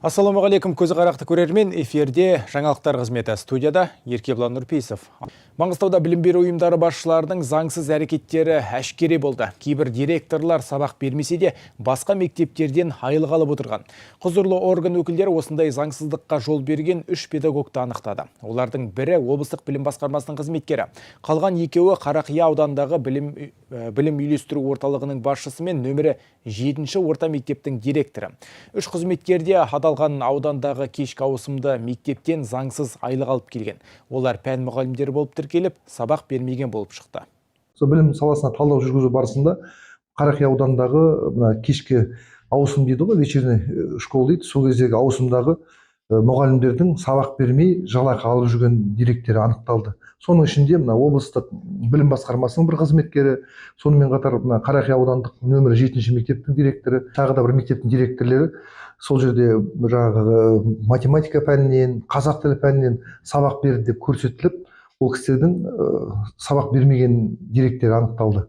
Ассалаумағалейкум, көзі қарақты көрермен, эфирде жаңалықтар қызметі, студияда Еркебұлан Нұрпейісов. Маңғыстауда білім беру ұйымдары басшыларының заңсыз әрекеттері әшкере болды. Кейбір директорлар сабақ бермесе де, басқа мектептерден айлық алып отырған. Құзырлы орган өкілдері осындай заңсыздыққа жол берген үш педагогты анықтады. Олардың бірі облыстық білім басқармасының қызметкері. Қалған екеуі Қарақия ауданындағы білім үйлестіру орталығының басшысы мен нөмірі 7 орта мектептің директоры. Үш қызметкер де аталған аудандағы кешкі ауысымды мектептен заңсыз айлық алып келген. Олар пән мұғалімдері болып тіркеліп, сабақ бермеген болып шықты. Сол білім саласына талдау жүргізу барысында Қарақия ауданындағы мына кешкі ауысым дейді ғой, вечерний школа дейді, сол кездегі ауысымдағы мұғалімдердің сабақ бермей, жалақы алып жүрген деректері анықталды. Соның ішінде мына облыстық білім басқармасының бір қызметкері, сонымен қатар мына Қарақия аудандық нөмірі 7 мектептің директоры, тағы да бір мектептің директорлері сол жерде жаңағы математика пәнінен, қазақ тілі пәнінен сабақ берді деп көрсетіліп, ол кісілердің сабақ бермеген деректері анықталды.